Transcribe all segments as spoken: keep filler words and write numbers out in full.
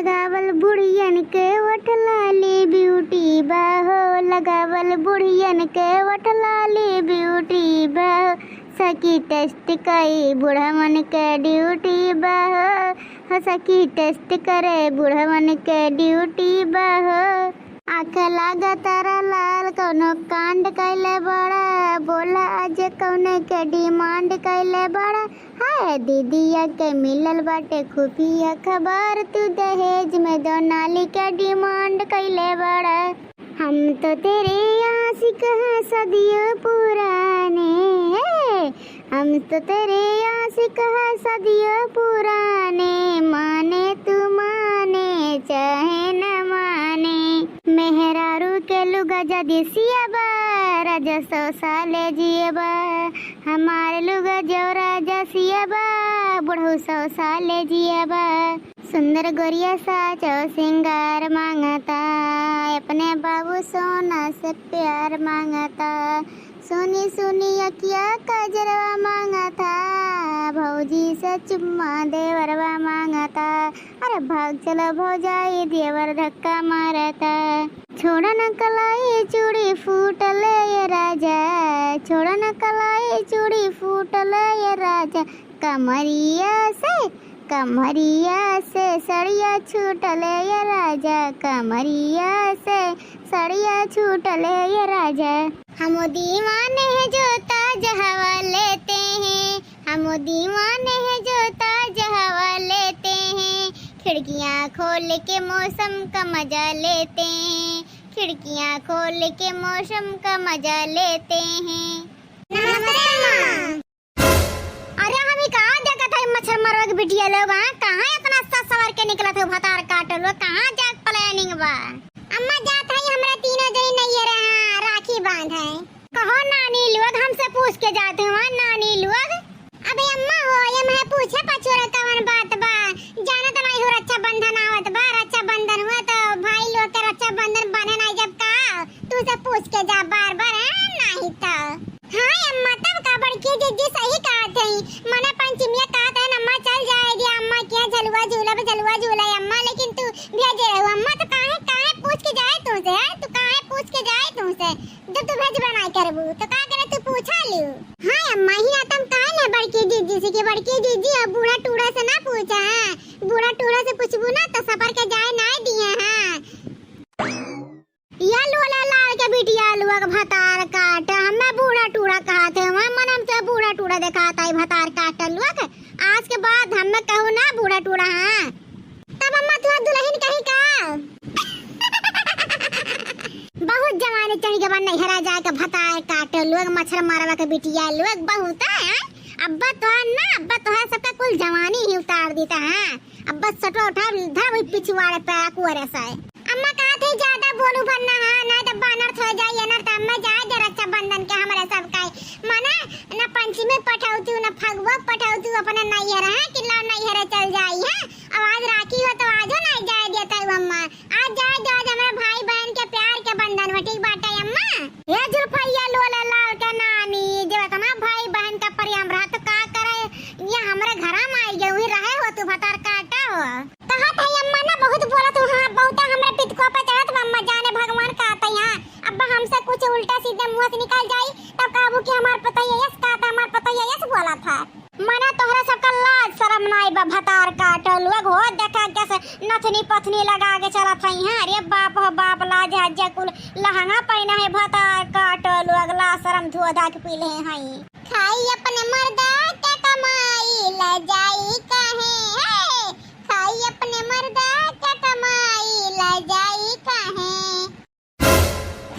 लगावल बुढ़ियन के वोट लाली ब्यूटी बा हो, लगावल बुढ़ियन के वोट लाली ब्यूटी बा हो। सखी टेस्ट कई बुढ़वन के ड्यूटी बा हो, हो सखी टेस्ट करे बुढ़वन के ड्यूटी बा हो। आँख लागत लाल कौनो कांड कैले बड़ा, बोला आज कौने के डिमांड कैले बड़ा। हाय दीदिया के मिलल बाटे खुफिया खबर, तू दहेज में दो नाली के डिमांड कैले बड़ा। हम तो तेरे आशिक हैं सदियों पुराने, हम तो तेरे आशिक हैं सदियों पुराने, माने तू माने चाहे न माने। मेहरारू के लुगा जदी सियबा, राजा सौ साले जियबा। हमार लुगा जो राजा सियबा, बुढ़ऊ सौ साले जियबा। सुंदर गोरिया साचो सिंगार मांगता, अपने बाबू सोना से प्यार मांगता। सुनी सुनी अखिया कजरवा मांगता, भौजी से चुम्मा देवरवा मांगता। अरे भाग चलो भौजाई, देवर धक्का मारता। छोड़ा न कलाई चूड़ी फूटले ये राजा, छोड़ा न कलाई चूड़ी फूटले ये राजा। कमरिया से, कमरिया से सड़िया छूटले ये राजा, कमरिया से सड़िया छूटले ये राजा। हम दीवाने हैं जो ताज हवा लेते हैं, हम दीवाने हैं जो ताज हवा लेते हैं, खिड़कियाँ खोल के मौसम का मजा लेते हैं, खिड़कियाँ खोल के मौसम का मजा लेते हैं। नमस्ते माँ। अरे हम ई का देखत हई मच्छर मरवा के बिटिया लोग, हाँ? कहाँ इतना सज सवर के निकलत हो भतार काटल हो, कहाँ जाए planning बा? अम्मा जात हई हमरा तीनों जनी नैहर, हाँ, राखी बांधे। कहो नानी लोग, हमसे पूछ के जात हो, हाँ, नानी लोग। अबे अम्मा हो, ये मैं पूछे पछोरे कवन बात बा? जानत नाई हो रक्षाबंधन आवत बा, रक्षाबंधन हुआ तो भाई लोग के रक्षाबंधन बने नाई जब का? तू से पूछ के जा बार बार, हाँ, नाई तो। हाँ अम्मा, तब का बड़की जिज्जी सही कहत हई। मने पंचमिया कहत हई अम्मा चल जाए दिया अम्मा किहाँ झलुआ झूलब, झलुआ झूले अम्मा, लेकिन तू भेजे रहू अम्मा, तो काहे, काहे पूछ के जाए तू से, हैं? तू काहे पूछ के जाए तू से? जब तू भेजबे नाई करबू, तो का करे तू पूछा लियो? हाँ अम्मा, ही ना तम काहे ना बड़की जिज्जी से कि बड़की जिज्जी अब बूढ़ा टूढ़ा से ना पूछा, हैं? बूढ़ा टूढ़ा से पूछबू ना तो सफर के जाए नाई दिए, हैं? या लोला लाल के बिटिया लोग भतार काट, हमें बूढ़ा टूढ़ा कहत है, वहाँ मन हम तो बूढ़ा टूढ़ा देखात है भतार काट लोग। आज के बाद हमें कहू ना बूढ़ा टूढ़ा, हाँ। तब अम्मा तुहार दुल्हन कहीं का? बहुत जवानी चढ़ के बा नैहरा जाए के भतार काट लोग, मच्छर मारवा के बिटिया लोग, बहुत है। अब्बा तोहार ना, अब्बा तोहार सबका कुल जवानी ही उतार देता है। अब बस सटवा उठा, धर वही पिछवाड़े पे कुअरे से। अम्मा कहत है ज्यादा बोलू भर ना, हाँ, नाई तो बानर थो जाई, अनर तो अम्मा जाए दे रक्षाबंधन के हमरे सब का। मने न पंचमी पठौतू, न फगुआ पठौतू अपने नैहर, हाँ, कि ला नैहर चल जाई, हाँ। अब आज राखी हो तो आजो नाई जाए देता हूँ अम्मा। आज जाए दो, आज हमरे भाई बहन के प्यार के बंधन हो, ठीक बाटे अम्मा? ए जुल्फैया लोला लाल के नानी, जब इतना भाई बहन का प्रेम रहा तो का करे, ये हमरे घरा में आई गई, वही रहे हो तू भतार काटा हो। कहत है अम्मा ना बहुत बोलत हो, हाँ, बहुत हमरे पितको पे चढ़त बा अम्मा, जाने भगवान कहत है, हाँ, अब हमसे कुछ उल्टा सीधे मुँह से निकल जाई, तब कहबू कि हमार पतोहिया यस कहत, हमार पतोहिया यस बोलत है। मने तोहरे सबका लाज शरम नाई बा, भतार काटल लोग हो, देखा कैसे नथनी पथनी लगा के चलत हई हैं। अरे बाप हो बाप, लाज हज्जा कुल लहंगा पहना है, भतार काटल लोग, लाज शरम धोआ धा के पी ले हई। खाई अपने मर्दा के कमाई, ले जाई काहे, हे, खाई अपने मर्दा के कमाई, ले जाई काहे।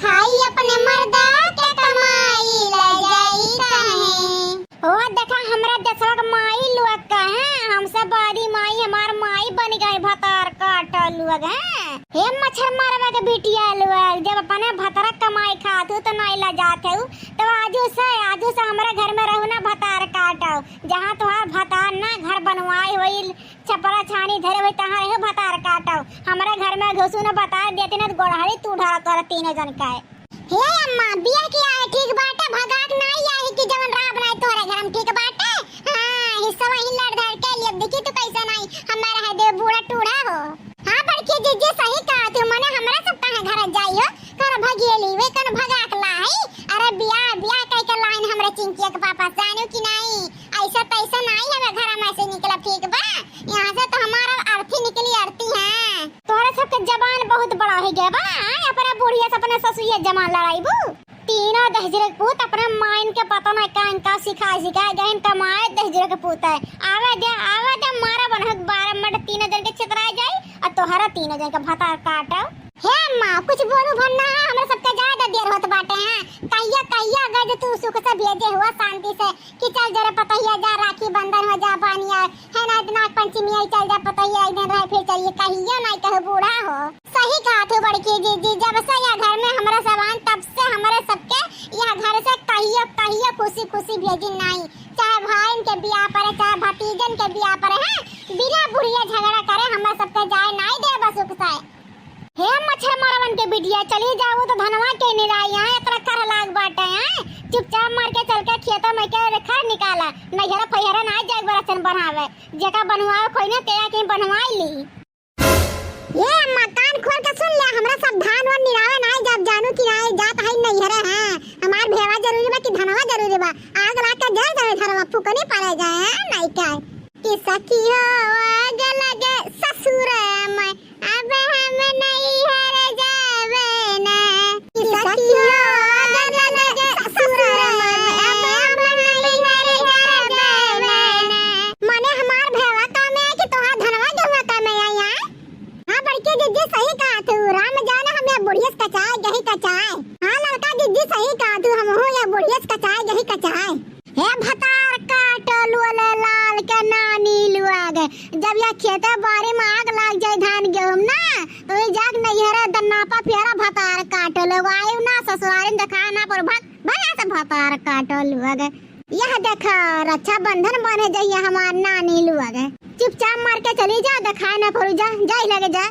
खाई अपने मर्दा के कमाई, ले जाई काहे। ओ देखा, हमरा देशवा के माई लोग का है, हमसे बड़ी माई, हमार माई बन गई भतार काटल लोग है। हे मच्छर मारवा के बिटिया लोग, जब अपने भतार कमाई खात हो तो नाई ला जात हो, तब आजू से, आजू से हमरे घर में रहू ना भतार काटो, जहाँ तुम्हार भतार ना घर बनवाई होई, छपरा छानी धरे हुए तहाँ रहे भतार काटो। हमरे घर में घुसू न भतार देते न गोड़हरी तू ढारा तोरा तीनों जन का है। हे अम्मा, बिया की आए ठीक बाटे, भगाक नाई आए कि जवन राब नाई तोरे घर में ठीक बाटे। हाँ, हिस्सा वही लड़ धड़ के लिए देखी तू कैसे नाई हमारे है दे बूढ़ा टूढ़ा हो। हाँ, हे गे बा, आय, अपने बुढ़िया से अपने ससुइया जमा लड़ाइबू। तीनों दहिजरे के पूत अपने माइन के पता नहीं का इनका सिखाए सिखाए गए, इनका माए दहिजरे के पूत है। आवे दे, आवे दे, मारा बनहक बारह मट तीनों जन के छितराए जाई, और तोहरा तीनों जन के भतार काटो। हे अम्मा, कुछ बोलू भर ना, हमरा सबके ज्यादा देर होत बाटे हैं। कहिया, कहिया गए जो तू सुख से भेजे हुआ शांति से कि चल जरे पतोहिया जा, राखी बंधन हो जा, बानिया है ना, नाग पंचमी आई, चल जा पतोहिया, एक दिन रह फिर चलिए, कहिया नहीं कहे बूढ़ा हो। सही कहा तू बड़की जीजी, जब से यह घर में हमरा सब आन, तब से हमरे सबके यह घर से कहियो, कहियो खुशी खुशी भेजी नहीं, चाहे भाईन के बियाह परे, चाहे भतीजन के बियाह परे, हैं, बिना बुढ़िया झगड़ा करे हमरा सबके जाए नहीं दे बस सुख से। हे मच्छर मरवन के बिटिया, चली जाओ तो धनवा के निराई, यहाँ इतना कर लाग बाटे हैं। चुपचाप मार के चल के खेतों में के खर निकाला, नैहरा फैहरा ना जाए बरचन बनावे, जेका बनवावे खोई ना तेरा के बनवाई ली। ये अम्मा, कान खोल के सुन ले, हमरा सब धान वान निरावे नाई जाब, जानू कि नाई जात है नैहरे हैं। हमार भेवा जरूरी बा कि धनवा जरूरी बा? आग लाग के जर जावे घरवा, फूकनी पड़े जाए हैं, नाई का। कि सखियो आग लगे ससुर में, अब हम नैहर जावे ना। कि सखियो आग लगे ससुर में, अब हम नैहर जावे ना। माने हमार भेवा काम में है कि तोहार धनवा गेहुआ काम में आई, आए? हाँ, बड़की जीजी सही कहा तू, राम जाने हम या बुढ़ियस कचाए, यही कचाए। हाँ, लड़का जीजी सही कहा तू, हम हो या बुढ़ियस कचाए, यही कचाए। हे भतार काटो लुअले लाल के नानी लुआ गे, जब या खेते बारी में आग लाग जाए धान गेहूं ना, तो वही जाग नैहरे दन्नापा फेरा भतार काटो लोग आयु ना ससुरारिन देखा ना पर भाग, भाग ऐसे भतार काटो लुआ गे। यह देखा, रक्षाबंधन बने जइया हमार नानी लुआ गे। चुपचाप मार के चली जा, देखाए ना पड़ू, जा, जाई लगे जा।